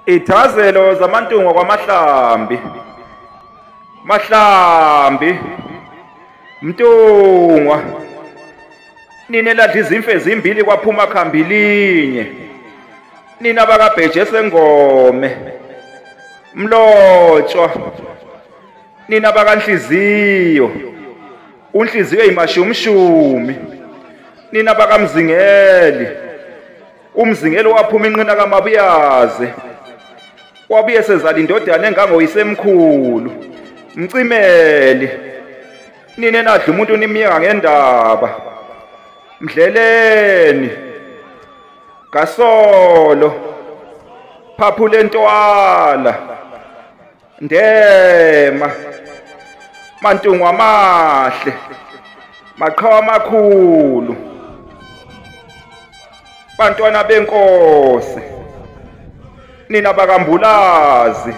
Ithazelo zaMantungwa kwaMahlambi, Mahlambi, Mntungwa, nina eladla izimfe ezimbili kwaphuma khambilinye, nina bakaBheje sengome, Mlotshwa, nina bakanhliziyo, unhliziyo imashumshumi, nina bakaMzingeli, uMzingeli waphuma inqina kaMabuyaze, wabuye sezala indodana engangoyisemkhulu, Mcimeli, nina enadla umuntu nimyeka ngendaba, Mdleleni, Gasolo, Phaphule Ntwala, Ndema, Mantungwa amahle, Maqhawe amakhulu, bantwana benkosi, nina bakambulazi.